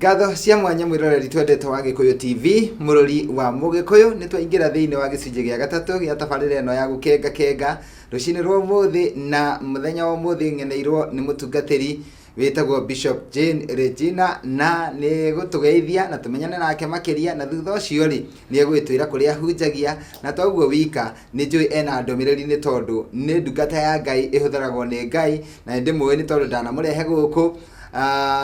Ngatho cia mwanya mwĩroreri twendete wa Gĩkũyũ TV, mũrori wa Mũgĩkũyũ, nĩ twaingĩra thĩinĩ wa gĩcunjĩ gĩa gatatũ gĩa tabarĩra ĩno ya gũkenga kenga rũcinĩ rwa ũmũthĩ, na mũthenya wa ũmũthĩ ng'eneirwo nĩ mũtungatĩri wĩtagwo Bishop Jane Regina, na nĩ gũtũgeithia na tũmenyane nake makĩria, na thutha ũcio rĩ nĩ egũgĩtwĩra kũrĩa ahunjagia, na toguo wika nĩ njũĩ ena ndũmĩrĩri nĩ tondũ nĩ ndungata ya Ngai ĩhũthĩragwo nĩ Ngai, na nĩ ndĩmũĩ nĩ tondũ ndanamũrehe gũkũ.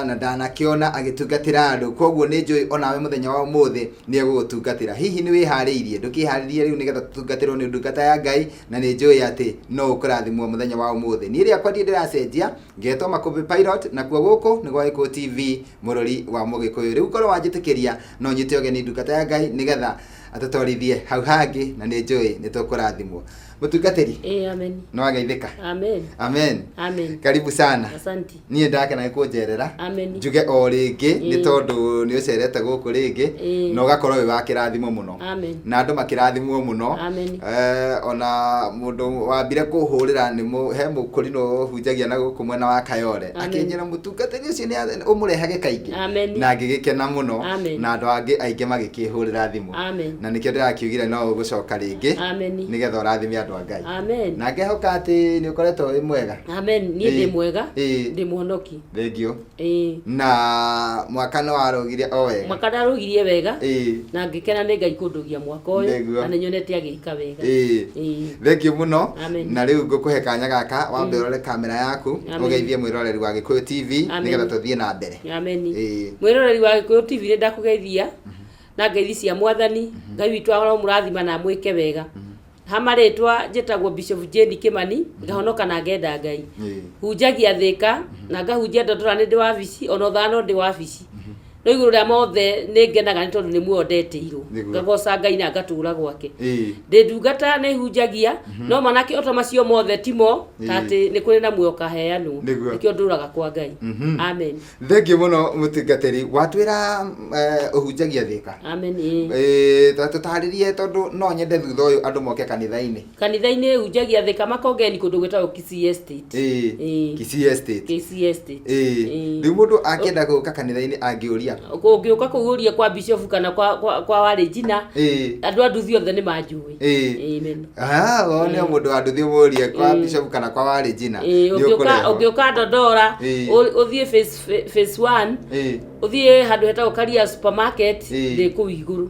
Na ndanakĩona agĩtungatĩra andũ, koguo nĩ njũĩ onawe mũthenya wa ũmũthĩ nĩ egũgũtungatĩra. Hihi nĩ wĩharĩirie? Ndũkĩharĩrie rĩu nĩgetha tũtungatĩrwo nĩ ndungata ya Ngai, na nĩ njũĩ atĩ no ũkũrathimwo mũthenya wa ũmũthĩ. Niĩ rĩakwa ndirĩ ndĩracenjia, ngetwo Makũmbĩ Pilot, nakuo gũkũ nĩ gwa Gĩkũyũ TV, mũrori wa Mũgĩkũyũ. Rĩu korwo wanjĩtĩkĩria no nyite ũgeni ndungata ya Ngai nĩgetha atũtwarithie hau hangĩ, na nĩ njũĩ nĩ tũkũrathimwo. Mũtungatĩri. Eh, amen. Nĩ wageithĩka? Amen. Amen. Amen. Karibu sana. Asante. Niĩ ndakena nĩ kũnjerera. Amen. Njuge o rĩngĩ nĩ tondũ nĩ ũcerete gũkũ rĩngĩ na ũgakorwo wĩ wa kĩrathimo mũno. Amen. Na andũ makĩrathimwo mũno. Amen. Ona mũndũ wambire kũhũrĩra nĩ he mũkũrinũ ũhunjagia na gũkũ mwena wa Kayole. Amen. Akĩnjĩra mũtungatĩri ũcio nĩ ũmũrehage kaingĩ. Amen. Na ngĩgĩkena mũno. Amen. Na andũ angĩ aingĩ magĩkĩhũrĩra thimũ. Amen. Na nĩkĩo ndĩrakiugire no ũgũcoka rĩngĩ. Amen. Nĩgetha ũrathime andũ a Ngai. Amen. Na ngehoka atĩ nĩ ũkoretwo wĩ mwega. Amen. Niĩ ndĩ mwega. Ndĩ mũhonoki. Thengiũ. Ĩĩ. Na mwaka nĩ warũgire o wega. Mwaka ndarũgirie wega. Na ngĩkena nĩ Ngai kũndũgia mwaka ũyũ. Nĩguo. Na nĩ nyonete agĩka wega. Ĩĩ. Thengiũ mũno. Amen. Na rĩu ngũkũhe kanya gaka wambe ũrore kamera yaku. Amen. Ũgeithie mwĩroreri wa Gĩkũyũ TV Amen. nĩgetha tũthiĩ na mbere. Amen. Ĩĩ. Mwĩroreri wa Gĩkũyũ TV nĩ ndakũgeithia na ngeithi cia Mwathani. Ngai witũ aromũrathima na amwĩke wega. Ha marĩtwa njĩtagwo Bishop Jane Kimani, ngahonoka na ngenda Ngai. Hunjagia Thĩka na ngahunjia Ndondora, nĩ ndĩ wabici, ona Ũthano ndĩ wabici. No igũrũ rĩa mothe nĩ ngenaga nĩ tondũ nĩ muoyo ndetĩirwo. Ngagoca Ngai na ngatũra gwake. Ndĩ ndungata nĩ hunjagia, no manake o ta macio mothe timo, ta atĩ nĩ kũrĩ na muoyo ũkaheanwo. Nĩkĩo ndũraga kwa Ngai. Amen. Thengiũ mũno mũtungatĩri. Watwĩra ũhunjagia Thĩka. Amen. Ĩĩ. Ta tũtarĩrie tondũ no nyende thutha ũyũ andũ moke kanitha-inĩ. Kanitha-inĩ hunjagia Thĩka Makongeni kũndũ gwĩtagwo Kisii Estate. Ĩĩ. Kisii Estate. Kisii Estate. Ĩĩ. Rĩu mũndũ angĩenda gũka kanitha-inĩ angĩũria? Ũngĩũka kũu ũrie kwa bishop kana kwa wa Regina. Andũ a nduthi othe nĩ manjũĩ. Amen. Ah, wone mũndũ wa nduthi ũmũrie kwa bishop kana kwa wa Regina. Ĩĩ, Nĩ ũngĩũka ũkũrehwo. ũngĩũka Ndondora ũthiĩ phase 1, ũthiĩ handũ hetagwo Karia Supermarket, ndĩ kũu igũrũ.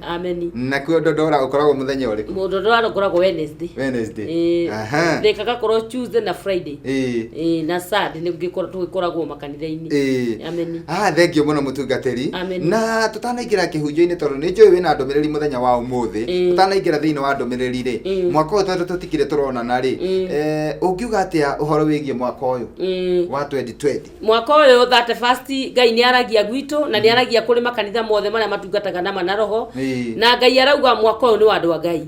Amen. Nakuo Ndondora ũkoragwo mũthenya ũrĩkũ? Ndondora ũkoragwo Wednesday. Wednesday. Ĩĩ. Thĩka gakorwo Tuesday na Friday. Ĩĩ, na Saturday nĩ tũgĩkoragwo makanitha-inĩ. Amen. Ah, thengiũ mũno mũtungatĩri. Amen. Na tũtanaingĩra kĩhunjio-inĩ tondũ nĩ njũĩ wĩna ndũmĩrĩri mũthenya wa ũmũthĩ. Tũtanaingĩra thĩinĩ wa ndũmĩrĩri rĩ, mwaka ũyũ tondũ tũtikĩrĩ tũronana rĩ, ũngiuga atĩa ũhoro wĩgiĩ mwaka ũyũ wa 2020? Mwaka ũyũ 31st Ngai nĩ aragia gwitũ na nĩ aragia kũrĩ makanitha mothe marĩa matungataga na ma na roho. Na Ngai arauga mwaka ũyũ nĩ wa andũ a Ngai.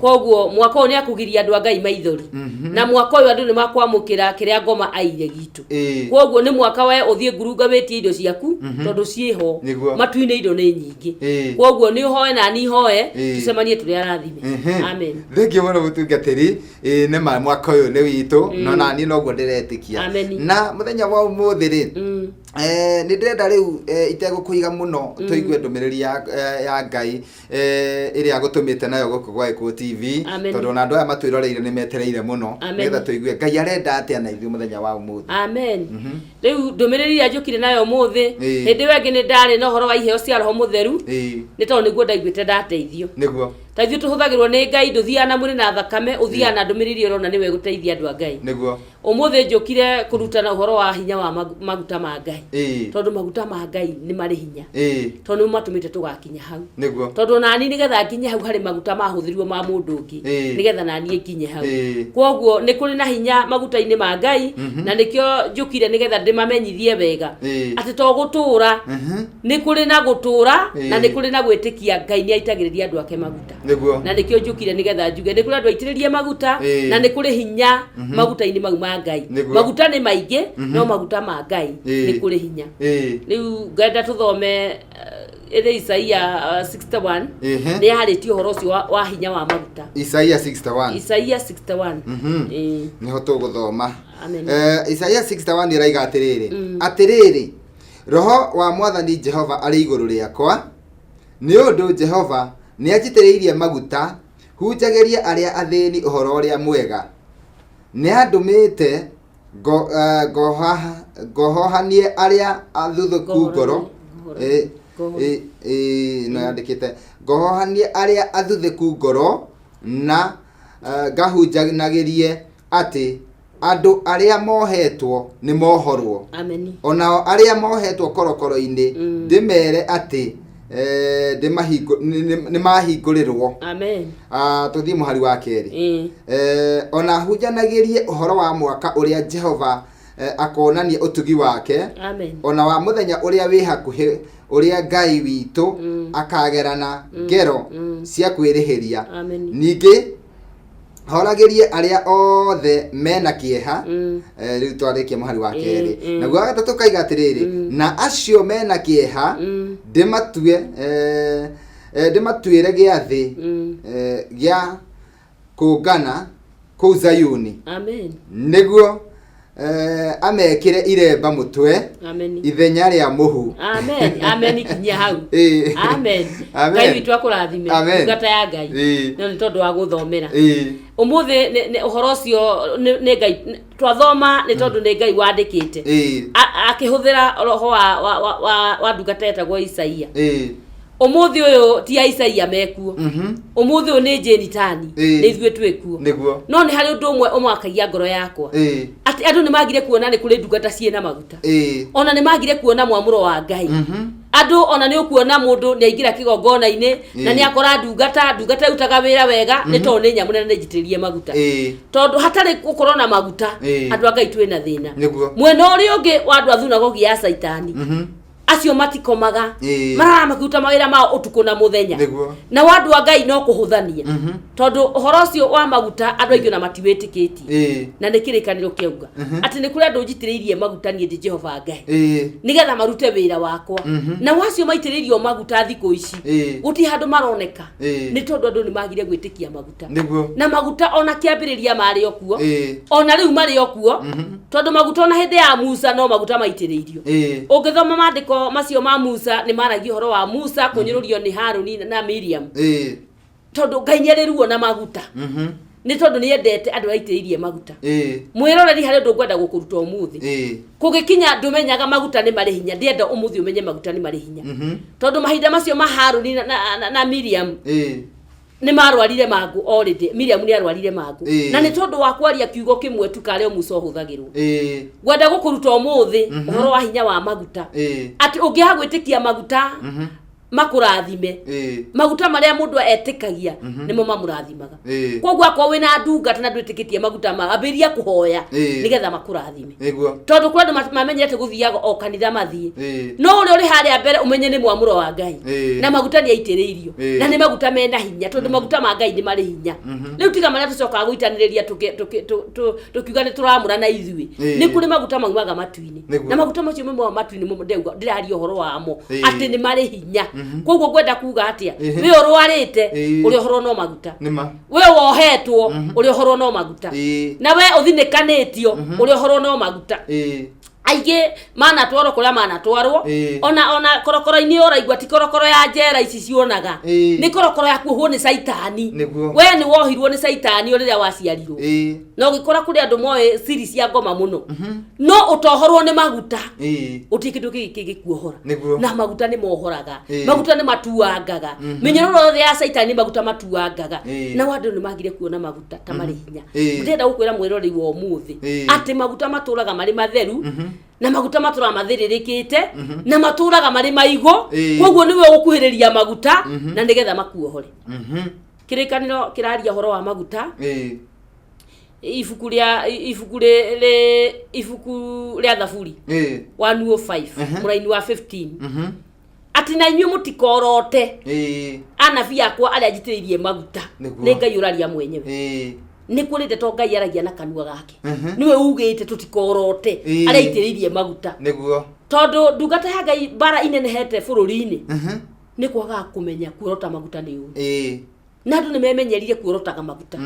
Koguo mwaka ũyũ nĩ akũgiria andũ a Ngai maithori. Na mwaka ũyũ andũ nĩ makwamũkĩra kĩrĩa ngoma aire gitũ. Koguo nĩ mwaka we ũthiĩ ngurunga wĩtie indo ciaku tondũ ciĩho. Matu-inĩ indo nĩ nyingĩ. Koguo nĩ ũhoe na niĩ hoe, tũcemanie tũrĩ arathime. Amen. Thengiũ mũno mũtungatĩri. Ĩĩ nĩ ma mwaka ũyũ nĩ witũ, no naniĩ noguo ndĩretĩkia. Amen. Na mũthenya wa ũmũthĩ rĩ, nĩ ndĩrenda rĩu itegũkũiga mũno tũigue ndũmĩrĩri ya Ngai ĩrĩa agũtũmĩte nayo gũkũ gwa Gĩkũyũ TV. Amen. Tondũ ona andũ aya matwĩroreire nĩ metereire mũno Amen. nĩgetha tũigue Ngai arenda atĩa na ithuĩ mũthenya wa ũmũthĩ. Amen. Rĩu ndũmĩrĩri ĩrĩa njũkire nayo ũmũthĩ, hĩndĩ ĩyo ĩngĩ nĩ ndarĩ na ũhoro wa iheo cia Roho Mũtheru, nĩ tondũ nĩguo ndaiguĩte ndateithio. Ta ithuĩ tũhũthagĩrwo nĩ Ngai, ndũthiaga na mwĩrĩ na thakame, ũthiaga na ndũmĩrĩri ĩrĩa ũrona nĩwe ĩgũteithia andũ a Ngai. Ũmũthĩ njũkire kũrutana ũhoro wa hinya wa maguta ma Ngai. Tondũ maguta ma Ngai nĩ marĩ hinya. Tondũ nĩmo matũmĩte tũgakinya hau. Tondũ onani nĩgetha nginye hau harĩ maguta mahũthĩrirwo ma mũndũ ũngĩ. Nĩgetha naniĩ nginye hau. Kwoguo nĩ kũrĩ na hinya maguta-inĩ ma Ngai, na nĩkĩo njũkire nĩgetha ndĩmamenyithie wega. Atĩ to gũtũũra, nĩ kũrĩ na gũtũũra, na nĩ kũrĩ na gwĩtĩkia Ngai nĩ aitagĩrĩria andũ ake maguta. Na nĩkĩo njũkire nĩgetha njuge nĩ kũrĩ andũ aitĩrĩrie maguta, na nĩ kũrĩ hinya maguta-inĩ mau ma Ngai. Maguta nĩ maingĩ, no maguta ma Ngai nĩ kũrĩ hinya. Rĩu ngenda tũthome ĩrĩ Isaia 61. Nĩ yarĩtie ũhoro ũcio wa hinya wa maguta. Isaia 61. Isaia 61. Nĩho tũgũthoma. Amen. Isaia 61 ĩraiga atĩrĩrĩ, atĩrĩrĩ Roho wa Mwathani Jehova arĩ igũrũ rĩakwa, nĩ ũndũ Jehova nĩanjitĩrĩirie maguta hunjagĩrie arĩa athĩni ũhoro ũrĩa mwega. Nĩandũmĩte ngo, eh, ngoha, ngohohanie arĩa athuthĩku ngoro. Ngohoranie, Eh, eh, eh, no yandĩkĩte ngohohanie arĩa athuthĩku ngoro na eh, ngahunjanagĩrie atĩ andũ arĩa mohetwo nĩ mohorwo. Ameni. Onao arĩa mohetwo korokoro-inĩ ndĩmere atĩ eh, ndĩmahingu- nĩ- nĩ- nĩmahingũrĩrwo. Amen. Ah, tũthiĩ mũhari wa kerĩ. Eh. Eh, ona hunjanagĩrie ũhoro wa mwaka ũrĩa Jehova eh, akonania ũtugi wake. Amen. Ona wa mũthenya ũrĩa wĩ hakuhĩ ũrĩa Ngai witũ akagerana ngero cia kwĩrĩhĩria. Amen. Ningĩ horagĩrie arĩa othe mena kĩeha. Eh, rĩu twarĩkia mũhari wa kerĩ. Naguo wa gatatũ kaiga atĩrĩrĩ, na acio mena kĩeha ndĩmatue eh, eh, ndĩmatuĩre gĩathĩ eh, gĩa kũngana kũu Zayuni. Amen. Nĩguo eh, amekĩre iremba mũtwe. Amen. Ithenya rĩa mũhu. Amen. Amen kinyia hau. Ĩĩ. Amen. Amen. Ngai witũ akũrathime. Amen. Ndungata ya Ngai. Ĩĩ. No nĩ tondũ wa gũthomera. Ĩĩ. Ũmũthĩ nĩ- nĩ- ũhoro ũcio nĩ nĩ Ngai twathoma nĩ tondũ nĩ Ngai wandĩkĩte. Ĩĩ. A- Akĩhũthĩra roho wa wa wa, wa, wa ndungata etagwo Isaia. Ĩĩ. Ũmũthĩ ũyũ ti Isaia mekuo. Ũmũthĩ ũyũ nĩ Jane Tani. Ĩĩ. Nĩ ithuĩ twĩkuo. Nĩguo. No nĩ harĩ ũndũ ũmwe ũmakagia ngoro yakwa. Ĩĩ. Atĩ andũ nĩ magire kuona nĩ kũrĩ ndungata ciĩna maguta. Ĩĩ. Ona nĩ magire kuona mwamũro wa Ngai. Andũ ona nĩ ũkuona mũndũ nĩ aingĩra kĩgongona-inĩ na Ĩĩ. nĩ akora ndungata, ndungata ĩrutaga wĩra wega nĩ tondũ nĩ nyamũre na nĩ njitĩrĩrie maguta. Ĩĩ. Tondũ hatarĩ gũkorwo na maguta Ĩĩ. andũ a Ngai twĩna thĩna. Nĩguo. Mwena ũrĩa ũngĩ wa andũ a thunagogi ya Caitani acio matikomaga Ĩĩ. marara makĩruta mawĩra mao ũtukũ na mũthenya. Nĩguo. Nao andũ a Ngai no kũhũthania. Tondũ ũhoro ũcio wa maguta andũ aingĩ ona matiwĩtĩkĩtie. Ĩĩ. Na nĩ kĩrĩkanĩro kĩauga atĩ nĩ kũrĩ andũ njitĩrĩirie maguta niĩ ndĩ Jehova Ngai. Ĩĩ. Nĩgetha marute wĩra wakwa. Nao acio maitĩrĩirio maguta thikũ ici Ĩĩ. gũtirĩ handũ maroneka. Ĩĩ. Nĩ tondũ andũ nĩ magire gwĩtĩkia maguta. Nĩguo. Na maguta ona kĩambĩrĩria marĩ o kuo. Ĩĩ. Ona rĩu marĩ o kuo. Tondũ maguta ona hĩndĩ ya Musa no maguta maitĩrĩirio. Ĩĩ. Ũngĩthoma maandĩko macio ma Musa nĩ maragia ũhoro wa Musa kũnyũrũrio nĩ Harũni na Miriam. Ĩĩ. Tondũ Ngai nĩ arĩ ruo na maguta. Nĩ tondũ nĩ endete andũ arĩa aitĩrĩirie maguta. Ĩĩ. Mwĩroreri harĩ ũndũ ngwenda gũkũruta ũmũthĩ. Ĩĩ. Kũgĩkinya ndũmenyaga maguta nĩ marĩ hinya, ndĩenda ũmũthĩ ũmenye maguta nĩ marĩ hinya. Tondũ mahinda macio ma Harũni na, na, na, na Miriam Ĩĩ. nĩ marwarire mangũ already. Miriam nĩ arwarire mangũ. Ĩĩ. Na nĩ tondũ wa kwaria kiugo kĩmwe tu karĩa Musa ũhũthagĩrwo. Ĩĩ. Ngwenda gũkũruta ũmũthĩ ũhoro wa hinya wa maguta. Ĩĩ. Atĩ ũngĩaga gwĩtĩkia maguta makũrathime. Ĩĩ. Maguta marĩa mũndũ etĩkagia nĩmo mamũrathimaga. Ĩĩ. Koguo akorwo wĩna ndungata na ndwĩtĩkĩtie maguta ma ambĩrĩria kũhoya Ĩĩ. nĩgetha makũrathime. Nĩguo. Tondũ kũrĩ andũ mamenyerete gũthiaga o kanitha mathiĩ. Ĩĩ. No ũrĩa ũrĩ harĩa mbere ũmenye nĩ mwamũro wa Ngai. Ĩĩ. Na maguta nĩ aitĩrĩirio. Ĩĩ. Na nĩ maguta mena hinya tondũ maguta ma Ngai nĩ marĩ hinya. Rĩu tiga marĩa tũcokaga gũitanĩrĩria tũkiuga nĩ tũramũra na ithuĩ. Ĩĩ. Nĩ kũrĩ maguta maumaga matu-inĩ. Nĩguo. Na maguta macio maumaga matu-inĩ mo ndauga ndĩraria ũhoro wamo Ĩĩ. atĩ nĩ marĩ hinya. Koguo ngwenda kuga atĩa? Ĩĩ. We ũrwarĩte Ĩĩ. ũrĩa ũhoro no maguta. Nĩma. We wohetwo ũrĩa ũhoro no maguta. Ĩĩ. Na we ũthinĩkanĩtio ũrĩa ũhoro no maguta. Ĩĩ. Aingĩ manatwarwo kũrĩa manatwarwo. Ĩĩ. Ona ona korokoro-inĩ ũraigua ti korokoro ya njera ici cionaga. Ĩĩ. Nĩ korokoro ya kuohwo nĩ caitani. Nĩguo. We nĩ wohirwo nĩ caitani o rĩrĩa waciarirwo. Ĩĩ. Na ũgĩkora kũrĩ andũ moĩ siri cia ngoma mũno. No ũtohorwo nĩ maguta. Ĩĩ. Gũtirĩ kĩndũ kĩngĩ kĩngĩkuohora. Nĩguo. Na maguta nĩ mohoraga. Ĩĩ. Maguta nĩ matuangaga. Mĩnyororo yothe ya caitani nĩ maguta matuangaga. Ĩĩ. Nao andũ nĩ magire kuona maguta ta marĩ hinya. Ĩĩ. Ndĩrenda gũkwĩra mwĩroreri wa ũmũthĩ Ĩĩ. atĩ maguta matũraga marĩ matheru na maguta matũraga mathĩrĩrĩkĩte na matũraga marĩ maigũ. Ĩĩ. Koguo nĩwe ũgũkuhĩrĩria maguta na nĩgetha makuohore. Kĩrĩkanĩro kĩraria ũhoro wa maguta. Ĩĩ. Ibuku rĩa ibuku rĩ ibuku rĩa Thaburi Ĩĩ. 105 mũraini wa 15 atĩ na inyuĩ mũtikorote Ĩĩ. anabii akwa arĩa njitĩrĩirie maguta. Nĩguo. Nĩ Ngai ũraria mwenyewe. Ĩĩ. Nĩ kũrĩ ndeto Ngai aragia na kanua gake. Nĩwe ugĩte tũtikorote Ĩĩ. arĩa aitĩrĩirie maguta. Nĩguo. Tondũ ndungata ya Ngai mbara inenehete bũrũri-inĩ nĩ kwagaga kũmenya kuorota maguta nĩ ũru. Ĩĩ. Na andũ nĩ memenyerire kuorotaga maguta.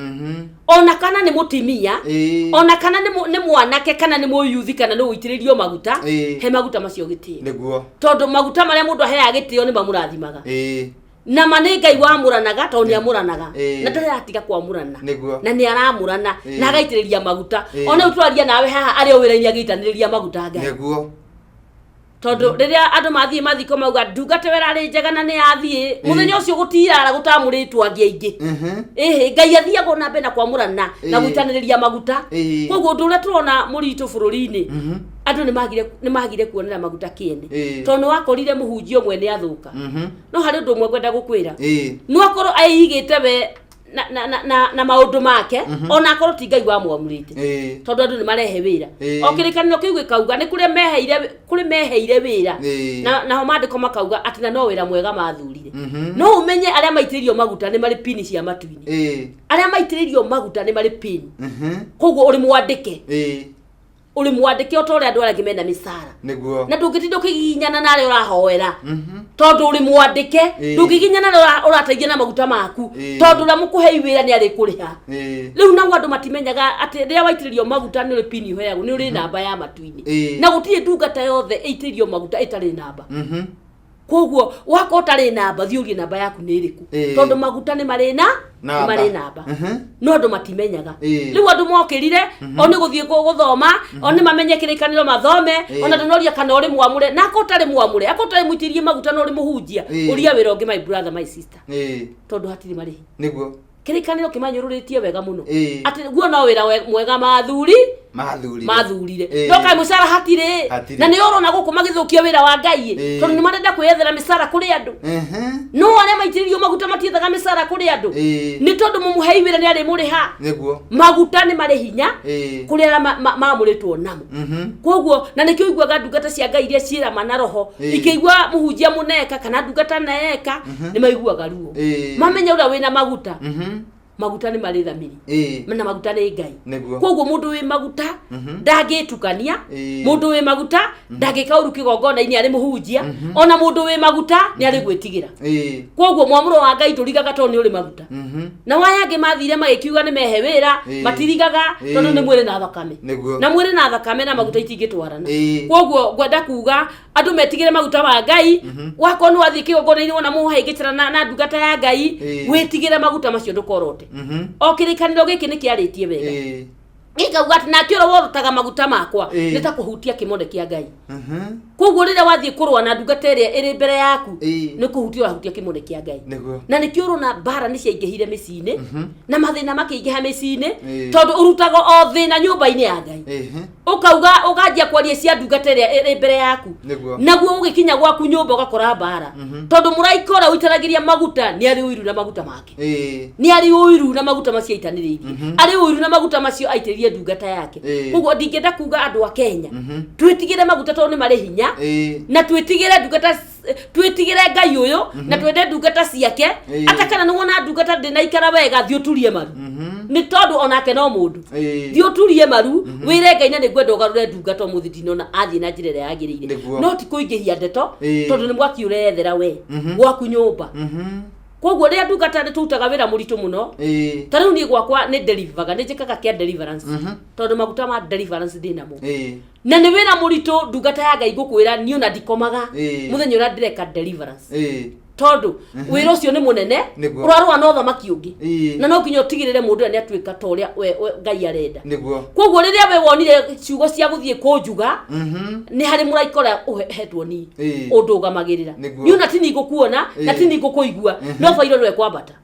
Ona kana nĩ mũtimia, ona kana nĩ mwanake, kana nĩ mũyuthi, kana nĩ ũitĩrĩrio maguta, he maguta macio gĩtĩo. Tondũ maguta marĩa mũndũ aheaga gĩtĩo nĩ mamũrathimaga. Na ma nĩ Ngai wamũranaga, tondũ nĩ amũranaga. Na ndarĩ aratiga kwamũrana. Na nĩ aramũrana na agaitĩrĩria maguta. Ona rĩu tũraria nawe haha, arĩ o wĩra-inĩ agĩitanĩrĩria maguta Ngai. Tondũ rĩrĩa andũ mathiĩ mathiko mauga ndungata ĩyo ĩrarĩ njega na nĩ yathiĩ, mũthenya ũcio gũtirara gũtamũrĩtwo angĩ aingĩ. Ĩhĩ, Ngai athiaga ona mbere na kwamũrana na gũitanĩrĩria maguta. Koguo ũndũ ũrĩa tũrona mũritũ bũrũri-inĩ, andũ nĩ magire kuonera maguta kĩene. Tondũ nĩ wakorire mũhunjia ũmwe nĩ athũka. No harĩ ũndũ ũmwe ngwenda gũkwĩra. No akorwo aigĩte we na maũndũ make, ona akorwo ti Ngai wamwamũrĩte, tondũ andũ nĩ marehe wĩra. O kĩrĩkanĩro kĩu gĩkauga nĩ kũrĩa meheire, kũrĩ meheire wĩra. Na naho maandĩko makauga atĩ na no wĩra mwega mathurire. No ũmenye arĩa maitĩrĩirio maguta nĩ marĩ pini cia matu-inĩ. Arĩa maitĩrĩirio maguta nĩ marĩ pini. Koguo ũrĩ mwandĩke. Ũrĩ mwandĩke o ta ũrĩa andũ arĩa angĩ mena mĩcara. Na ndũngĩtinda ũkĩgiginyana na arĩa ũrahoera, tondũ ũrĩ mwandĩke. Ndũngĩgiginyana na arĩa ũrateithia na maguta maku, tondũ ũrĩa mũkũhei wĩra nĩ arĩkũrĩha. Rĩu nao andũ matimenyaga atĩ rĩrĩa waitĩrĩrio maguta nĩ ũrĩ pini ũheagwo, nĩ ũrĩ namba ya matu-inĩ. Na gũtirĩ ndungata yothe ĩitĩrĩirio maguta ĩtarĩ namba. Koguo wakorwo ũtarĩ namba, thiĩ ũrie namba yaku nĩ ĩrĩkũ. Tondũ maguta nĩ marĩ na nĩ Namba. marĩ namba. No andũ matimenyaga. Rĩu andũ mokĩrire o nĩ gũthiĩ gũthoma, o nĩ mamenye kĩrĩkanĩro mathome. Ona ndũnoria kana ũrĩ mwamũre, na akorwo ũtarĩ mwamũre, akorwo ũtarĩ mũitĩrĩrie maguta na ũrĩ mũhunjia, ũria wĩra ũngĩ, my brother, my sister, tondũ hatirĩ marĩhi. Kĩrĩkanĩro kĩmanyũrũrĩtie wega mũno atĩ guo no wĩra mwega mathuri mathurire. Mathurire. No kaĩ mũcara hatirĩ. Hatirĩ. Na nĩ ũrona gũkũ magĩthũkia wĩra wa Ngai, tondũ nĩ marenda kwĩyethera mĩcara kũrĩ andũ. No arĩa maitĩrĩirio maguta matiethaga mĩcara kũrĩ andũ, nĩ tondũ mũmũhei wĩra nĩ arĩmũrĩha. Maguta nĩ marĩ hinya kũrĩ arĩa mamũrĩtwo namo. Koguo na nĩkĩo ũiguaga ndungata cia Ngai iria ciĩrama na roho ikĩigua mũhunjia mũneka kana ndungata neka, nĩ maiguaga ruo. Mamenya ũrĩa wĩna maguta. Maguta nĩ marĩ thamiri. Na maguta nĩ Ngai. Koguo mũndũ wĩ maguta ndangĩtukania. Mũndũ wĩ maguta ndangĩka ũru kĩgongona-inĩ arĩ mũhunjia. Ona mũndũ wĩ maguta nĩ arĩ gwĩtigĩra. Koguo mwamũro wa Ngai ndũrigaga tondũ nĩ ũrĩ maguta. Na waya angĩ mathire magĩkiuga nĩ mehe wĩra, matirigaga, tondũ nĩ mwĩrĩ na thakame. Na mwĩrĩ na thakame na maguta itingĩtwarana. Koguo ngwenda kuga andũ metigĩre maguta ma Ngai. Wakorwo nĩ wathiĩ kĩgongona-inĩ wona mũhĩngĩcana na ndungata ya Ngai, wĩtigĩre maguta macio, ndũkorote. O kĩrĩkanĩro gĩkĩ nĩ kĩarĩtie wega, gĩkauga atĩ nake ũrĩa worotaga maguta makwa nĩ ta kũhutia kĩmone kĩa Ngai. Koguo rĩrĩa wathiĩ kũrũa na ndungata ĩrĩa ĩrĩ mbere yaku, nĩ kũhutia ũrahutia kĩmone kĩa Ngai. Na nĩkĩo ũrona mbara nĩ ciaingĩhire mĩciĩ-inĩ na mathĩna makĩingĩha mĩciĩ-inĩ, tondũ ũrutaga o thĩna nyũmba-inĩ ya Ngai, ũkauga ũkanjia kwaria cia ndungata ĩrĩa ĩrĩ mbere yaku. Naguo ũgĩkinya gwaku nyũmba ũgakora mbara, tondũ mũraika ũrĩa ũitanagĩria maguta nĩ arĩ ũiru na maguta make. Nĩ arĩ ũiru na maguta macio aitanĩrĩirie, arĩ ũiru na maguta macio aitĩrĩrie ndungata yake. Koguo ndingĩenda kuga andũ a Kenya twĩtigĩre maguta tondũ nĩ marĩ hinya, na twĩtigĩre ndungata, twĩtigĩre Ngai ũyũ na twende ndungata ciake. Ata kana nĩ wona ndungata ndĩnaikara wega, thiĩ ũturie maru, nĩ tondũ onake no mũndũ. Thiĩ ũturie maru, wĩre Ngai na nĩ ngwenda ũgarũre ndungata, ũmũthĩ ndinona athiĩ na njĩra ĩrĩa yagĩrĩire. No ti kũingĩhia ndeto, tondũ nĩ mwaki ũreyethera we gwaku nyũmba. Koguo rĩrĩa ndungata, nĩ tũrutaga wĩra mũritũ mũno. Ta rĩu niĩ gwakwa nĩ deliverga, nĩ njĩkaga kĩa deliverance, tondũ maguta ma deliverance ndĩ namo. Na nĩ wĩra mũritũ, ndungata ya Ngai, ngũkwĩra niĩ ona ndikomaga mũthenya ũrĩa ndĩreka deliverance, tondũ wĩra ũcio nĩ mũnene. Ũrarũa na ũthamaki ũngĩ. Na no nginya ũtigĩrĩre mũndũ ũrĩa nĩ atuĩka ta ũrĩa we Ngai arenda. Koguo rĩrĩa we wonire ciugo cia gũthiĩ kũnjuga, nĩ harĩ mũraika ũrĩa ũhetwo niĩ ũndũgamagĩrĩra. Niĩ ona ti ningũkuona na ti ningũkũigua, no bairo nĩwe kwambata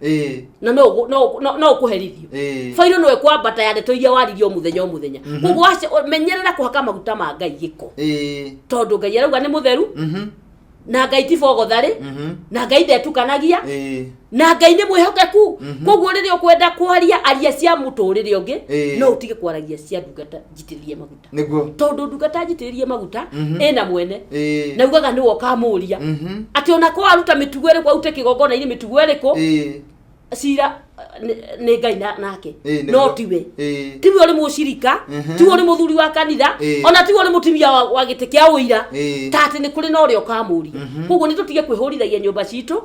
na no ũkũherithio. Bairo nĩwe kwambata ya ndeto iria waririe o mũthenya o mũthenya. Koguo menyerera kũhaka maguta ma Ngai gĩko, tondũ Ngai arauga nĩ mũtheru, na Ngai ti bogotharĩ, na Ngai ndetukanagia, na Ngai nĩ mwĩhokeku. Koguo rĩrĩa ũkwenda kwaria, aria cia mũtũrĩre ũngĩ, no ũtige kwaragia cia ndungata njitĩrĩrie maguta, tondũ ndungata njitĩrĩrie maguta ĩna mwene, na ugaga nĩwe ũkamũria atĩ ona ko aruta mĩtugo ĩrĩkũ, arute kĩgongona-inĩ mĩtugo ĩrĩkũ, cira Nĩ Ngai nake. No tiwe. Tiwe ũrĩ mũcirika, tiwe ũrĩ mũthuri wa kanitha, ona tiwe ũrĩ mũtumia wa gĩtĩ kĩa ũira, ta atĩ nĩ kũrĩ na ũrĩa ũkamũria. Koguo nĩ tũtige kwĩhũrithagia nyũmba citũ,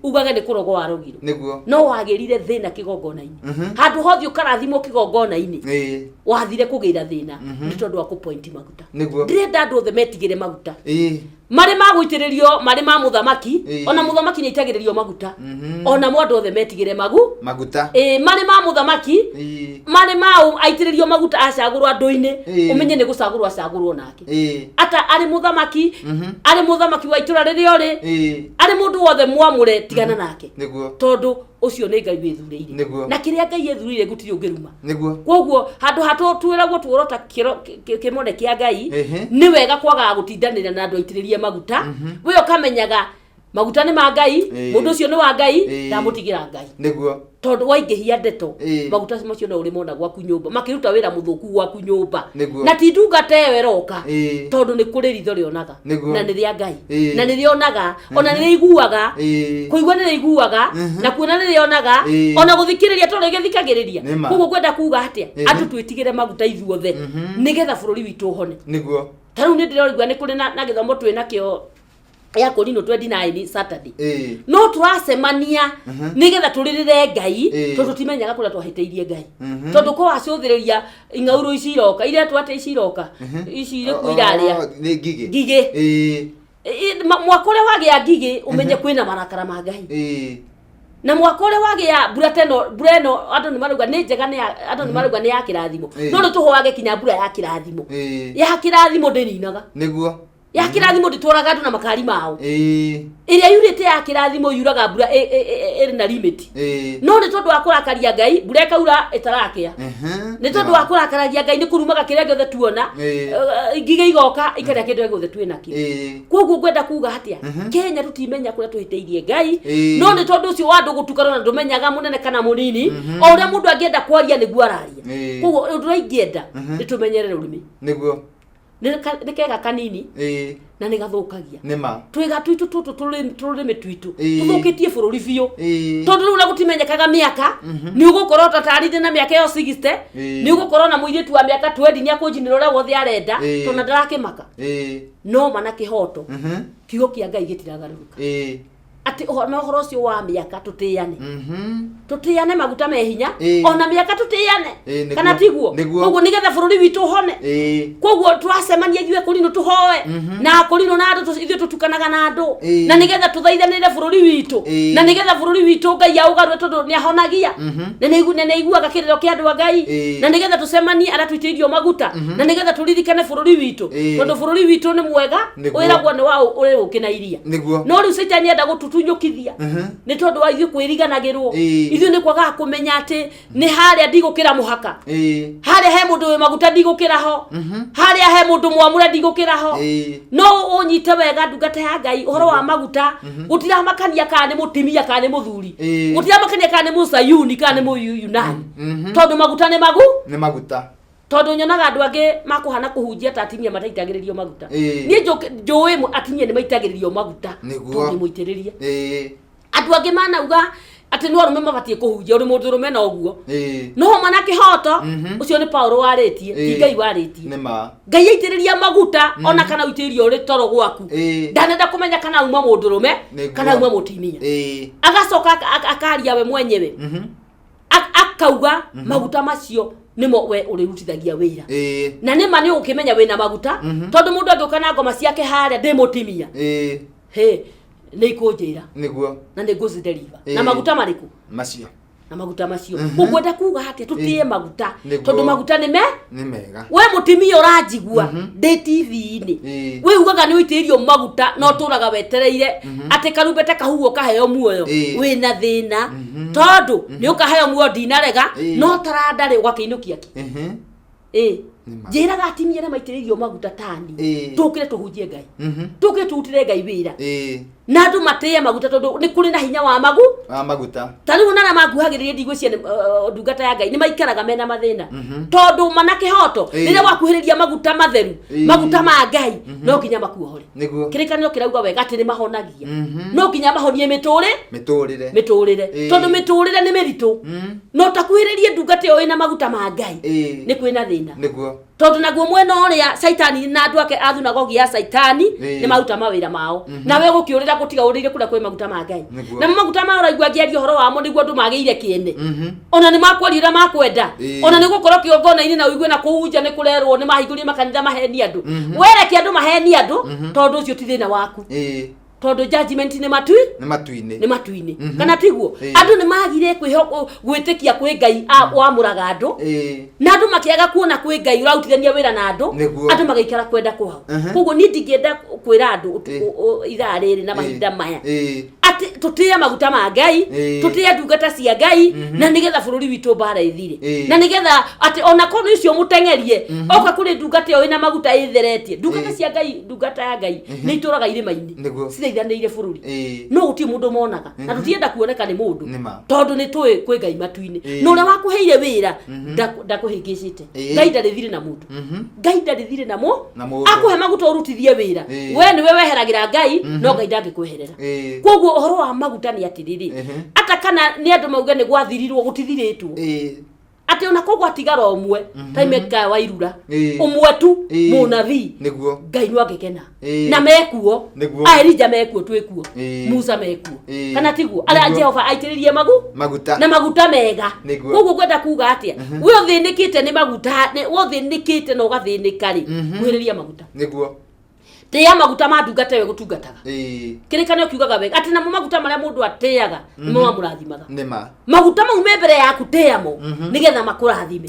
ugage nĩ kũrogwo warogirwo. No wagĩrire thĩna kĩgongona-inĩ. Handũ hothe ũkarathimwo kĩgongona-inĩ, wathire kũgĩra thĩna nĩ tondũ wa kũpointi maguta. Ndĩrenda andũ othe metigĩre maguta, marĩ ma gũitĩrĩrio, marĩ ma mũthamaki. Ona mũthamaki nĩ aitagĩrĩrio maguta. Ona mo andũ othe metigĩre magu Maguta. Ĩĩ, marĩ ma mũthamaki, marĩ ma aitĩrĩrio maguta, acagũrwo andũ-inĩ, ũmenye nĩ gũcagũrwo acagũrwo nake. Ata arĩ mũthamaki, arĩ mũthamaki wa itũra rĩrĩa ũrĩ, arĩ mũndũ wothe mwamũre, tigana nake, tondũ ũcio nĩ Ngai wĩthurĩire. Na kĩrĩa Ngai ethurĩire gũtirĩ ũngĩruma. Koguo handũ ha twĩragwo tuorota kĩmone kĩa Ngai, nĩ wega kwagaga gũtindanĩra na andũ aitĩrĩrie maguta. We ũkamenyaga maguta nĩ ma Ngai, mũndũ ũcio nĩ wa Ngai, ndamũtigĩra Ngai. Tondũ waingĩhia ndeto, maguta macio no ũrĩmona gwaku nyũmba makĩruta wĩra mũthũku gwaku nyũmba. Na ti ndungata ĩyo ĩroka, tondũ nĩ kũrĩ ritho rĩonaga, na nĩ rĩa Ngai, na nĩ rĩonaga, ona nĩ rĩiguaga. Kũigua nĩ rĩiguaga, na kuona nĩ rĩonaga, ona gũthikĩrĩria tondũ rĩgĩthikagĩrĩria. Koguo ngwenda kuga atĩa? Andũ twĩtigĩre maguta ithuothe, nĩgetha bũrũri witũ ũhone. Ta rĩu nĩ ndĩroigua nĩ kũrĩ na gĩthomo twĩ nakĩo ya kũrinũ 29 Saturday. No tũracemania nĩgetha tũrĩrĩre Ngai, tondũ tũtimenyaga kũrĩa twahĩtĩirie Ngai. Tondũ ko wacũthĩrĩria ing'aurũ ici iroka, iretwo atĩa ici iroka, ici irĩkũ irarĩa? Oh, nĩ ngigĩ. Ngigĩ. Mwaka ũrĩa wagĩa ngigĩ, ũmenye kwĩna marakara ma Ngai. Na mwaka ũrĩa wagĩa mbura teno, mbura ĩno andũ nĩ marauga nĩ njega, andũ nĩ marauga nĩ ya kĩrathimo. No nĩ tũhoage kinya mbura ya kĩrathimo. Ya kĩrathimo ndĩninaga. Ya kĩrathimo ndĩtwaraga andũ na makari mao. Ĩrĩa yurĩte ya kĩrathimo yuraga mbura ĩrĩ na limit. No nĩ tondũ wa kũrakaria Ngai, mbura ĩkaura ĩtarakĩa. Nĩ tondũ wa kũrakaragia Ngai, nĩ kũrumaga kĩrĩa gĩothe tuona. Ngigĩ igoka ikarĩa kĩndũ gĩothe twĩ nakĩo. Koguo ngwenda kuga atĩa? Kenya tũtimenya kũrĩa tũhĩtĩirie Ngai. No nĩ tondũ ũcio wa andũ gũtukana, na ndũmenyaga mũnene kana mũnini, o ũrĩa mũndũ angĩenda kwaria nĩguo araria. Koguo ũndũ ũrĩa ingĩenda nĩ tũmenyerere ũrĩmi. Nĩ kega kanini, na nĩ gathũkagia. Twĩga twitũ tũtũ tũrĩmĩ twitũ tũthũkĩtie bũrũri biũ. Tondũ rĩu na gũtimenyekaga mĩaka, nĩ ũgũkorwo ta tarindĩ na mĩaka ĩyo 60, nĩ ũgũkorwo na mũirĩtu wa mĩaka 20 nĩ akũnjinĩra ũrĩa wothe arenda, tondũ na ndarakĩmaka. No ma na kĩhoto, kiugo kĩa Ngai gĩtiragarũrũka. Atĩ na ũhoro ũcio wa mĩaka tũtĩane. Tũtĩane maguta me hinya. Ona mĩaka tũtĩane. Kana tiguo? Nĩguo. Koguo nĩgetha bũrũri witũ ũhone. Koguo twacemania ithuĩ kũrinũ tũhoe na kũrinũ na andũ, ithuĩ tũtukanaga na andũ, na nĩgetha tũthaithanĩre bũrũri witũ, na nĩgetha bũrũri witũ Ngai aũgarũre, tondũ nĩ ahonagia, na nĩ aiguaga kĩrĩro kĩa andũ a Ngai. Na nĩgetha tũcemanie arĩa tũitĩrĩirio maguta, na nĩgetha tũririkane bũrũri witũ, tondũ bũrũri witũ nĩ mwega. Wĩragwo nĩ wa ũrĩ ũkĩ na iria. No rĩu Caitani enda gũtũtunyũkithia nĩ tondũ wa ithuĩ kwĩriganagĩrwo. Ithuĩ nĩ kwagaga kũmenya atĩ nĩ harĩa ndigũkĩra mũhaka, harĩa he mũndũ wĩ maguta ndigũkĩra ho, harĩa he mũndũ mwamũre ndigũkĩra ho. No ũnyite wega, ndungata ya Ngai, ũhoro wa maguta gũtiramakania kana nĩ mũtimia kana nĩ mũthuri, gũtiramakania kana nĩ mũsayuni kana nĩ mũyunani, tondũ maguta nĩ magu Nĩ maguta. Tondũ nyonaga andũ angĩ makũhana kũhunjia ta atimia mataitagĩrĩrio maguta. Niĩ njũĩ atimia nĩ maitagĩrĩrio maguta, tondũ nĩ mũitĩrĩrie. Andũ angĩ manauga atĩ no arũme mabatiĩ kũhunjia, ũrĩ mũndũ ũrũme na ũguo. No mana kĩhoto, ũcio nĩ Paulo warĩtie, ti Ngai warĩtie. Nĩ ma. Ngai aitĩrĩria maguta, ona kana ũitĩrĩrio ũrĩ toro gwaku, ndanenda kũmenya kana uma mũndũ ũrũme kana uma mũtimia. Agacoka akaria we mwenyewe, akauga maguta macio nĩmo we ũrĩrutithagia wĩra. Na nĩma nĩ ũgũkĩmenya wĩna maguta, tondũ mũndũ angĩũka na ngoma ciake harĩa ndĩ mũtimia, he nĩ ikũnjĩra. Na nĩ ngũzideriva na maguta marĩkũ? Macio. Na maguta macio. Ũngwenda kuga atĩa? Tũtĩe maguta, tondũ maguta nĩ me Nĩ mega. We mũtimia ũranjigua ndĩ TV-inĩ, we ugaga nĩ ũitĩrĩirio maguta no tũraga wetereire atĩ karumbete kahuo kaheo muoyo, wĩna thĩna, tondũ nĩ ũkaheo muoyo, ndinarega, no taranda rĩ ũgakĩinũkia kĩ? Ĩ. Nĩma. Njĩraga atimia arĩa maitĩrĩirio maguta tani, tũkĩre tũhunjie Ngai, tũkĩre tũrutĩre Ngai wĩra, na andũ matĩe maguta, tondũ nĩ kũrĩ na hinya wa magu Wa maguta. Ta rĩu ona arĩa manguhagĩrĩria, ndigwĩciria ndungata ya Ngai nĩ maikaraga mena mathĩna, tondũ mana kĩhoto. Rĩrĩa wakuhĩrĩria maguta matheru, maguta ma Ngai, no nginya makuohore. Kĩrĩkanĩro kĩrauga wega atĩ nĩ mahonagia. No nginya mahonie mĩtũrĩ Mĩtũrĩre. Mĩtũrĩre. Tondũ mĩtũrĩre nĩ mĩritũ, no takuhĩrĩrie ndungata ĩyo ĩna maguta ma Ngai, nĩ kwĩna thĩna. Tondũ naguo mwena ũrĩa Caitani na andũ ake a thunagogi ya Caitani nĩ maruta mawĩra mao, nawe gũkĩũrĩra gũtiga ũrĩire kũrĩa kwĩ maguta ma Ngai. Namo maguta ma ũraigua ngĩaria ũhoro wamo nĩguo andũ magĩire kĩene, ona nĩ makwaria ũrĩa makwenda. Ona nĩ gũkorwo kĩgongona-inĩ na ũigue na kũu nja nĩ kũrerwo nĩ mahingũrie makanitha maheni andũ. Wereke andũ maheni andũ, tondũ ũcio ti thĩna waku, tondũ judgment nĩ matui Nĩ matu-inĩ. Nĩ matu-inĩ, kana tiguo? Andũ nĩ magire gwĩtĩkia kwĩ Ngai wamũraga andũ, na andũ makĩaga kuona kwĩ Ngai ũrarutithania wĩra na andũ. Andũ magĩikara kwenda kwao. Koguo niĩ ndingĩenda kwĩra andũ ithaa rĩrĩ na mahinda maya atĩ tũtĩe maguta ma Ngai, tũtĩe ndungata cia Ngai, na nĩgetha bũrũri witũ mbara ĩthire, na nĩgetha atĩ ona korwo nĩ ũcio mũteng'erie oka kũrĩ ndungata ĩyo ĩna maguta ĩtheretie ndungata cia Ngai. Ndungata ya Ngai nĩ itũraga irĩma-inĩ, cithaithanĩire bũrũri, no gũtirĩ mũndũ monaga, na tũtienda kuoneka nĩ mũndũ, Nĩma. tondũ nĩ tũĩ kwĩ Ngai matu-inĩ, na ũrĩa wakũheire wĩra ndakũhĩngĩcĩte. Ngai ndarĩ thirĩ na mũndũ. Ngai ndarĩ thirĩ na mũ Na mũndũ. Akũhe maguta ũrutithie wĩra. We nĩwe weheragĩra Ngai, no Ngai ndangĩkweherera. Koguo ũhoro wa maguta nĩ atĩrĩrĩ, ata kana nĩ andũ mauge nĩ gwathirirwo, gũtithirĩtwo, atĩ ona koguo atigara ũmwe ta imekaya wa irura, ũmwe tu, mũnabii, Ngai no angĩkena. Na mekuo. A Elija mekuo, twĩkuo. Musa mekuo, kana tiguo? Arĩa Jehova aitĩrĩrie magu Maguta. Na maguta mega. Koguo ngwenda kuga atĩa? We ũthĩnĩkĩte nĩ maguta, we ũthĩnĩkĩte na ũgathĩnĩka rĩ, kuhĩrĩria maguta. Tĩa maguta ma ndungata ĩyo ĩgũtungataga. Kĩrĩkanĩro kiugaga wega atĩ namo maguta marĩa mũndũ atĩaga nĩmo mamũrathimaga. Maguta mau me mbere yaku, tĩamo nĩgetha makũrathime.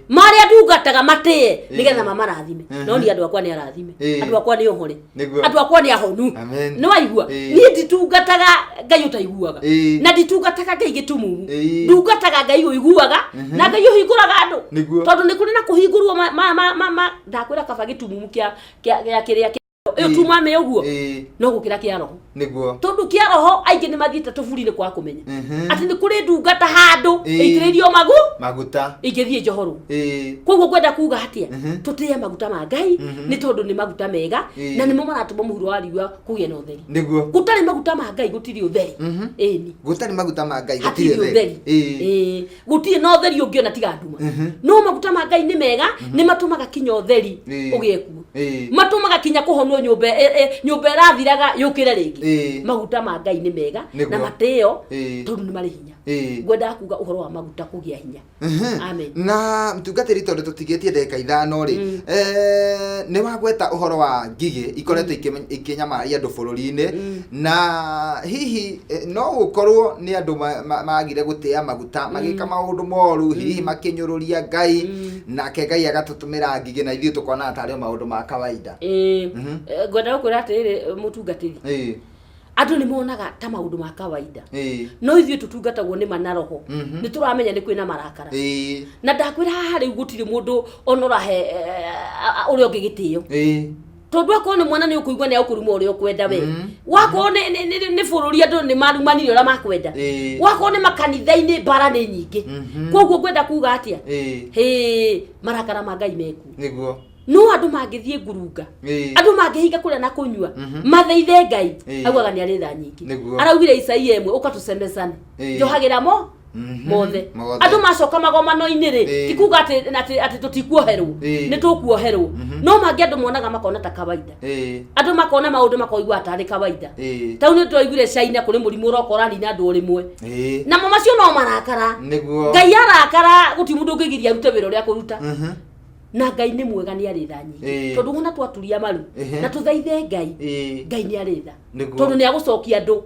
Marĩa ndungataga matĩe nĩgetha mamarathime. No niĩ andũ akwa nĩ arathime. Andũ akwa nĩ ohore. Andũ akwa nĩ ahonu. Amen. Nĩ waigua? Niĩ nditungataga Ngai ũtaiguaga, na nditungataga Ngai gĩtumumu. Ndungataga Ngai ũiguaga na Ngai ũhingũraga andũ, tondũ nĩ kũrĩ na kũhingũrwo ndakwĩra kaba gĩtumumu kĩa kĩa kĩrĩa ĩyo tumame ũguo, no gũkĩra kĩa roho, tondũ kĩa roho aingĩ nĩ mathiĩte tũburi-inĩ kwaga kũmenya atĩ nĩ kũrĩ ndungata handũ ĩitĩrĩirio magu Maguta. Ingĩthiĩ njohorwo. Koguo ngwenda kuga atĩa? Tũtĩe maguta ma Ngai, nĩ tondũ nĩ maguta mega, na nĩmo maratũma mũhuro wa riũa kũgĩe na ũtheri. Gũtarĩ maguta ma Ngai gũtirĩ ũtheri, ĩni. Gũtarĩ maguta ma Ngai hatirĩ gũtirĩ ũtheri. Ĩĩ, gũtirĩ na ũtheri ũngĩona tiga nduma. No maguta ma Ngai nĩ mega, nĩ matũmaga kinya ũtheri ũgĩe kuo. Matũmaga kinya kũhonwo nyũmba, nyũmba ĩrathiraga yũkĩre rĩngĩ. Maguta ma Ngai nĩ mega na matĩo, tondũ nĩ marĩ hinya. Ngwendaga kuga ũhoro wa maguta kũgĩa hinya. Amen. Na mtungatĩri, tondũ tũtigĩtie ndagĩka 5 rĩ, nĩ wagweta ũhoro wa ngigĩ ikoretwo ikĩnyamaria andũ bũrũri-inĩ, na hihi no gũkorwo nĩ andũ magire gũtĩa maguta, magĩka maũndũ moru, hihi makĩnyũrũria Ngai, nake Ngai agatũtũmĩra ngigĩ na ithuĩ tũkona tarĩ o maũndũ ma kawaida. Ĩĩ. Ngwenda gũkwĩra atĩrĩrĩ, mũtungatĩri, andũ nĩ monaga ta maũndũ ma kawaida, no ithuĩ tũtungatagwo nĩ ma na roho, nĩ tũramenya nĩ kwĩna marakara. Na ndakwĩra haha rĩu gũtirĩ mũndũ ona ũrahe ũrĩa ũngĩ gĩtĩo, tondũ akorwo nĩ mwana nĩ ũkũigua nĩ agũkũruma ũrĩa ũkwenda we. Wakorwo nĩ bũrũri, andũ nĩ marumanire ũrĩa makwenda. Wakorwo nĩ makanitha-inĩ, mbara nĩ nyingĩ. Koguo ngwenda kuga atĩa? Hĩ, marakara ma Ngai mekuo. No andũ mangĩthiĩ ngurunga, andũ mangĩhinga kũrĩa na kũnyua, mathaithe Ngai, augaga nĩ arĩ tha nyingĩ. Araugire Isaia ĩmwe ũkatũcemecane, njohagĩra mo mothe. Mothe. Andũ macoka magomano-inĩ rĩ, ti kuga atĩ tũtikuoherwo. Nĩ tũkuoherwo, no mangĩ andũ monaga makona ta kawaida. Andũ makona maũndũ makoigua tarĩ kawaida. Tau nĩ twaiguire China kũrĩ mũrimũ ũroka ũranina andũ o rĩmwe. Namo macio no marakara. Ngai arakara gũtirĩ mũndũ ũngĩgiria arute wĩra ũrĩa akũruta. Na Ngai nĩ mwega, nĩ arĩ tha nyingĩ. Tondũ wona twaturia maru na tũthaithe Ngai, Ngai nĩ arĩ tha, tondũ nĩ agũcokia andũ,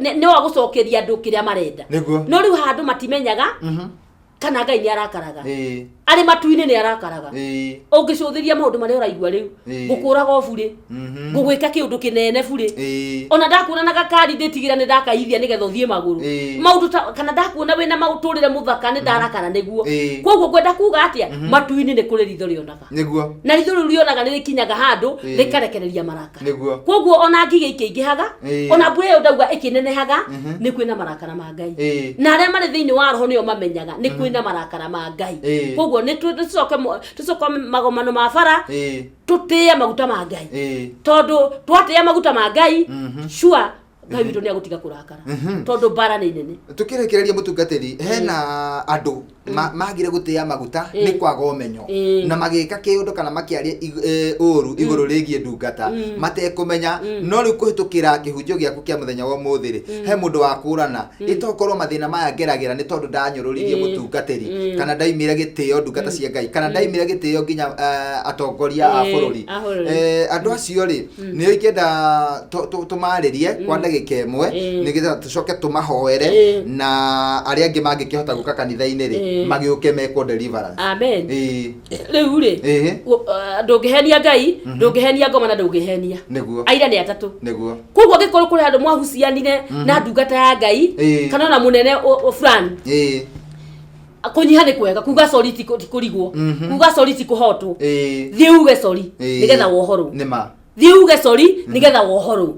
nĩ agũcokeria andũ kĩrĩa marenda. No rĩu haha andũ matimenyaga kana Ngai nĩ arakaraga. Arĩ matu-inĩ nĩ arakaraga. Ũngĩcũthĩria maũndũ marĩa ũraigua rĩu, ngũkũraga o burĩ, ngũgwĩka kĩũndũ kĩnene burĩ, ona ndakuona na gakari ndĩtigĩra nĩ ndakaithia nĩgetha ũthiĩ magũrũ. Maũndũ ta kana ndakuona wĩna mũtũrĩre mũthaka nĩ ndarakara nĩguo. Koguo ngwenda kuga atĩa, matu-inĩ nĩ kũrĩ ritho rĩonaga. Nĩguo. Na ritho rĩu rĩonaga nĩ rĩkinyaga handũ rĩkarekereria marakara. Nĩguo. Koguo ona ngigĩ ikĩingĩhaga, ona mbura ĩyo ndauga ĩkĩnenehaga, nĩ kwĩna marakara ma Ngai. Na arĩa marĩ thĩinĩ wa roho nĩo mamenyaga nĩ kwĩna marakara ma Ngai. Koguo nĩ tũcoke magomano ma bara, tũtĩe maguta ma Ngai. Tondũ twatĩĩa maguta ma Ngai, sure Ngai witũ nĩ agũtiga kũrakara. Tondũ mbara nĩ nene. Tukĩrĩkĩrĩria mũtungatĩri, hena andũ magire gũtĩĩa maguta nĩ kwaga ũmenyo, na magĩka kĩũndũ kana makĩaria ũru igũrũ rĩgiĩ ndungata matekũmenya. No rĩu kũhĩtũkĩra kĩhunjio gĩaku kĩa mũthenya wa ũmũthĩ rĩ, he mũndũ wakũrana ĩtokorwo mathĩna maya ngeragĩra nĩ tondũ ndanyũrũririe mũtungatĩri, kana ndaimire gĩtĩo ndungata cia Ngai, kana ndaimire gĩtĩo nginya atongoria a bũrũri. A bũrũri. Andũ acio rĩ, nĩo ingĩenda tũmarĩrie kwa ndagĩka ĩmwe, nĩgetha tũcoke tũmahoere, na arĩa angĩ mangĩkĩhota gũka kanitha-inĩ rĩ, magĩũke mekwo deliverance. Amen. Rĩu rĩ, ndũngĩhenia Ngai, ndũngĩhenia ngoma, na ndũngĩhenia aira nĩ atatũ. Koguo angĩkorwo kũrĩ handũ mwahucianire na ndungata ya Ngai, kana ona mũnene fulani, kũnyiha nĩ kwega. Kuga sorry ti kũrigwo, kuga sorry ti kũhotwo. Thiĩ uge sorry nĩgetha wohorwo. Nĩ ma. Thiĩ uge sorry nĩgetha wohorwo,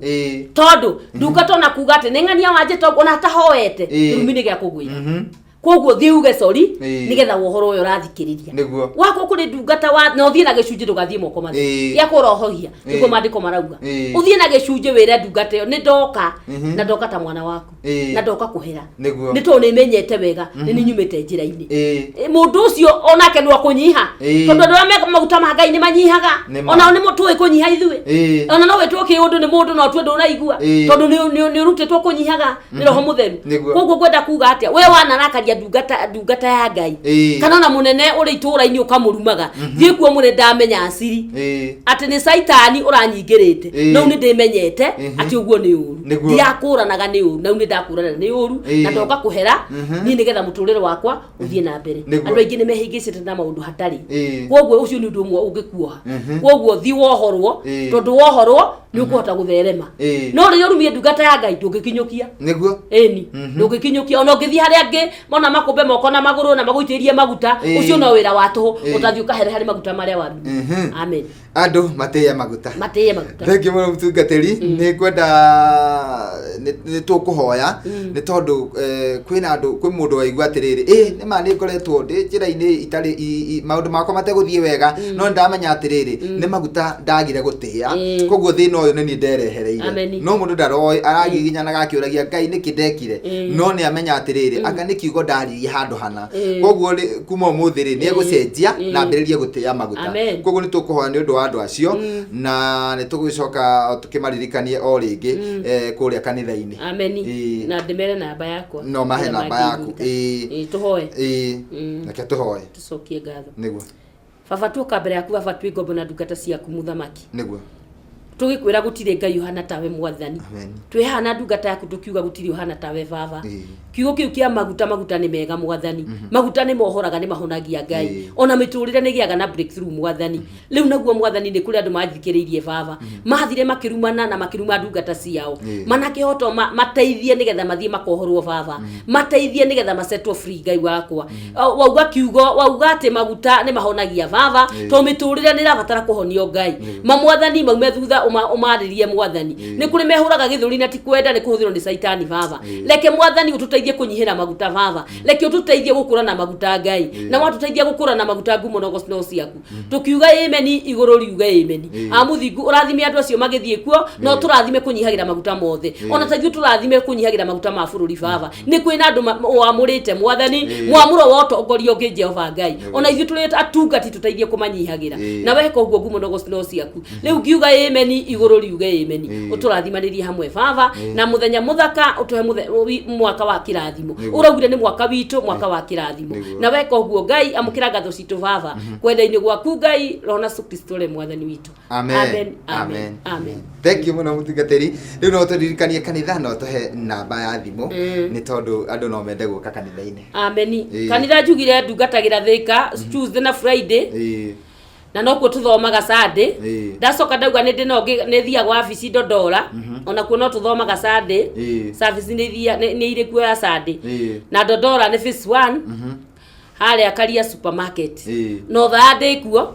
tondũ ndungata ona kuga atĩ nĩ ng'ania wanjĩta ũguo ona atahoete, kĩrumi nĩ gĩa kũgwĩra. Koguo thiĩ uge sorry nĩgetha wohorwo ũyũ ũrathikĩrĩria. Wakorwo kũrĩ ndungata wa na ũthiĩ na gĩcunjĩ, ndũgathiĩ moko matheri gĩa kũrohohia, nĩguo maandĩko marauga. Ũthiĩ na gĩcunjĩ wĩre ndungata ĩyo, nĩ ndoka, na ndoka ta mwana waku, na ndoka kũhera, nĩ tondũ nĩ menyete wega nĩ nĩ nyumĩte njĩra-inĩ. Mũndũ ũcio onake no akũnyiha, tondũ andũ arĩa me maguta ma Ngai nĩ manyihaga. Nĩ ma. Onao nĩ tũĩ kũnyiha ithuĩ. Ona no wĩtwo kĩũndũ nĩ mũndũ, no tue ndũnaigua, tondũ nĩ ũrutĩtwo kũnyihaga nĩ Roho Mũtheru. Koguo ngwenda kuga atĩa, we wanarakaria ndungata ya Ngai, kana ona mũnene ũrĩ itũũra-inĩ ũkamũrumaga, thiĩ kuo mũne, ndamenya aciri atĩ nĩ Caitani ũranyingĩrĩte, no nĩ ndĩmenyete atĩ ũguo nĩ ũru. Ndirakũranaga nĩ ũru, na rĩu nĩ ndakũrana nĩ ũru, na ndoka kũhera niĩ nĩgetha mũtũrĩre wakwa ũthiĩ na mbere. Andũ aingĩ nĩ mehĩngĩcĩte na maũndũ hatarĩ. Koguo ũcio nĩ ũndũ ũmwe ũngĩkuoha. Koguo thiĩ wohorwo, tondũ wohorwo nĩ ũkũhota gũtherema. No rĩrĩa ũrumie ndungata ya Ngai, ndũngĩkinyũkia. Ĩni, ndũngĩkinyũkia. Ona ũngĩthiĩ harĩa angĩ mona makũmbe moko na magũrũ na magũitĩrĩrie maguta, ũcio no wĩra wa tũhũ. Ũtathiĩ ũkahere harĩ maguta marĩa warumia. Amen. Andũ matĩye maguta. Matĩye maguta. Thengiũ mũno mũtungatĩri. Nĩ ngwenda nĩ tũkũhoya, nĩ tondũ kwĩna andũ, kwĩ mũndũ waigua atĩrĩrĩ, ĩ nĩ ma nĩ ngoretwo ndĩ njĩra-inĩ itarĩ maũndũ makwa mategũthiĩ wega, no nĩ ndamenya atĩrĩrĩ, nĩ maguta ndagire gũtĩĩa, koguo thĩna ũyũ nĩ niĩ nderehereire. Ameni. No mũndũ ndaroĩ, aragiginyanaga akĩũragia Ngai nĩkĩ ndekire, no nĩ amenya atĩrĩrĩ, anga nĩ kiugo ndaririe handũ hana. Koguo rĩ, kuma ũmũthĩ rĩ, nĩ egũcenjia na ambĩrĩrie gũtĩĩa maguta. Amen. Koguo nĩ tũkũhoya nĩ ũndũ wa andũ acio, na nĩ tũgũcoka tũkĩmaririkanie o rĩngĩ kũrĩa kanitha-inĩ. Ameni. Na ndĩmere namba yakwa. No mahe Nĩgetha namba yaku. mangĩnduta. Ĩĩ, tũhoe. Reke tũhoe. Tũcokie ngatho. Baba, tuoka mbere yaku, baba, twĩ ngombo na ndungata ciaku, mũthamaki. Tũgĩkwĩra gũtirĩ Ngai ũhana tawe, mwathani. Amen. Twĩ haha na ndungata yaku tũkiuga gũtirĩ ũhana tawe, baba. Kiugo kĩu kĩa maguta, maguta nĩ mega, mwathani. Maguta nĩ mohoraga, nĩ mahonagia, Ngai. Ona mĩtũrĩre nĩ ĩgĩaga na breakthrough, mwathani. Rĩu naguo, mwathani, nĩ kũrĩ andũ manjithikĩrĩirie, baba, mathire makĩrumana na makĩruma ndungata ciao, mana kĩhoto mateithie nĩgetha mathiĩ makohorwo, baba, mateithie nĩgetha macetwo free, Ngai wakwa. Wauga kiugo, wauga atĩ maguta nĩ mahonagia, baba, tondũ mĩtũrĩre nĩ ĩrabatara kũhonio, Ngai. Mamwathani maume thutha ũmarĩrie, mwathani. Nĩ kũrĩ mehũraga gĩthũri na ti kwenda, nĩ kũhũthĩrwo nĩ Caitani, baba. Reke, mwathani, ũtũteithie kũnyihĩra maguta, baba. Reke ũtũteithie gũkũra na maguta, Ngai, na watũteithia gũkũra na maguta, ngumo na ũgoci no ciaku. Tũkiuga ĩmeni, igũrũ riuge ĩmeni. Amũthingu, ũrathime andũ acio magĩthiĩ kuo, no tũrathime kũnyihagĩra maguta mothe. Ona ta ithuĩ tũrathime kũnyihagĩra maguta ma bũrũri, baba. Nĩ kwĩna andũ wamũrĩte, mwathani, mwamũro wa ũtongoria ũngĩ, Jehova Ngai. Ona ithuĩ tũrĩ atungati, tũteithie kũmanyihagĩra. Na weka ũguo, ngumo na ũgoci no ciaku. Rĩu ngiuga ĩmeni. Ĩmeni, igũrũ riuge ĩmeni. Ũtũrathimanĩrie hamwe baba, na mũthenya mũthaka ũtũhe mwaka wa kĩrathimo. Ũraugire nĩ mwaka witũ, mwaka wa kĩrathimo. Na weka ũguo Ngai, amũkĩra ngatho citũ baba, kwenda-inĩ gwaku Ngai, Roho na Yesu Kristo ũrĩ mwathani witũ. Amen. Amen. Amen. Amen. Thank you mũno mũtungatĩri. Rĩu no tũririkanie kanitha no tũhe namba ya thimũ nĩ tondũ andũ no mende gũka kanitha-inĩ. Ameni. Kanitha njugire ndungatagĩra Thika Tuesday na Friday, na nokuo tuthomaga Sunday. Ndacoka ndauga nĩ ndĩ no nĩ thiaga wabici Ndondora, onakuo no tuthomaga Sunday. Service nĩ irĩ kuo ya Sunday. Na Ndondora nĩ phase 1 harĩa Karia supermarket. Na Ũthaya ndĩ kuo.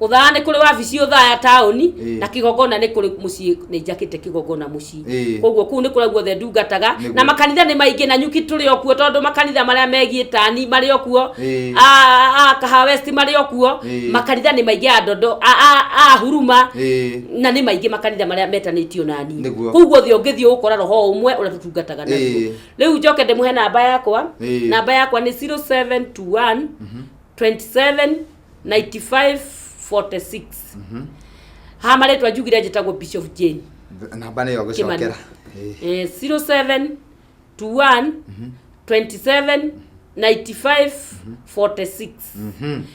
Ũthaya nĩ kũrĩ wabici Ũthaya taũni. Na kĩgongona nĩ kũrĩ mũciĩ, nĩ njakĩte kĩgongona mũciĩ. Koguo kũu nĩ kũrĩa guothe ndungataga. Na makanitha nĩ maingĩ na nyuki tũrĩ o kuo, tondũ makanitha marĩa megiĩ tani marĩ o kuo. A Kahawa West marĩ o kuo. Makanitha nĩ maingĩ, a Ndondo, a Huruma. Na nĩ maingĩ makanitha marĩa metanĩtio na niĩ. Kũu guothe ũngĩthiĩ ũgũkora roho ũmwe ũrĩa tũtungataga naguo. Rĩu njoke ndĩmũhe namba yakwa. Namba yakwa nĩ 0721 27 95 46. Ha marĩtwa njugire njĩtagwo Bishop Jane. Namba nĩyo Kimani. gũcokera. 0721 27 95 46.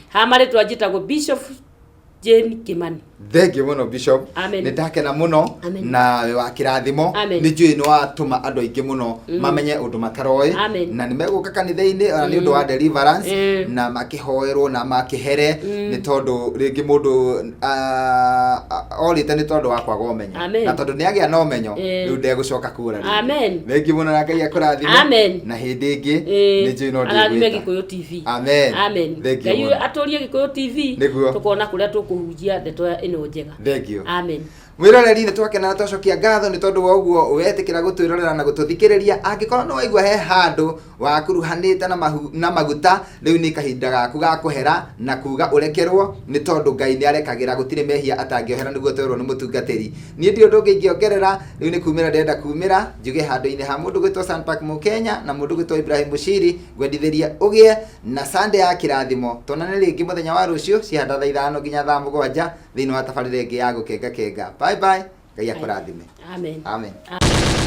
Ha marĩtwa njĩtagwo Bishop Jane Kimani. Thengiũ mũno Bishop. Amen. Nĩ ndakena mũno. Amen. Na wĩ wa kĩrathimo. Amen. Nĩ njũĩ nĩ watũma andũ aingĩ mũno mamenye ũndũ mataroĩ. Amen. Na nĩ megũka kanitha-inĩ ona nĩ ũndũ wa deliverance na makĩhoerwo na makĩhere, nĩ tondũ rĩngĩ mũndũ orĩte nĩ tondũ wa kwaga ũmenyo. Amen. Na tondũ nĩ agĩa na ũmenyo, rĩu ndegũcoka kũra rĩngĩ. Amen. Thengiũ mũno na Ngai akũrathime. Amen. Na hĩndĩ ĩngĩ nĩ njũĩ no Arathime ndĩgwĩta. Gĩkũyũ TV. Amen. Amen. Thengiũ Ngai mũno. atũrie Gĩkũyũ TV. Tũkona kũrĩa tũkũhunjia ndeto ĩno njega. Thengiũ. Amen. Mwĩroreri, nĩ twakena na twacokia ngatho nĩ tondũ wa ũguo wetĩkĩra gũtwĩrorera na gũtũthikĩrĩria. Angĩkorwo nĩ waigua he handũ wakuruhanĩte na maguta, rĩu nĩ kahinda gaku ga kũhera na kuga ũrekerwo, nĩ tondũ Ngai nĩ arekagĩra, gũtirĩ mehia atangĩohera, nĩguo twerwo nĩ mũtungatĩri. Niĩ ndirĩ ũndũ ũngĩ ingĩongerera, rĩu nĩ kumĩra ndĩrenda kumĩra njuge handũ-inĩ ha mũndũ gwĩtwo Sanpark Mũkenya na mũndũ gwĩtwo Ibrahim Mũciri, ngwendithĩrie ũgĩe na Sunday ya kĩrathimo. Tuonane rĩngĩ mũthenya wa rũciũ cihanda thaa 5 nginya thaa 7 thĩinĩ wa tabarĩra ĩngĩ ya gũkenga kenga. Bye bye. Ngai akũrathime. Amen. Amen. Amen.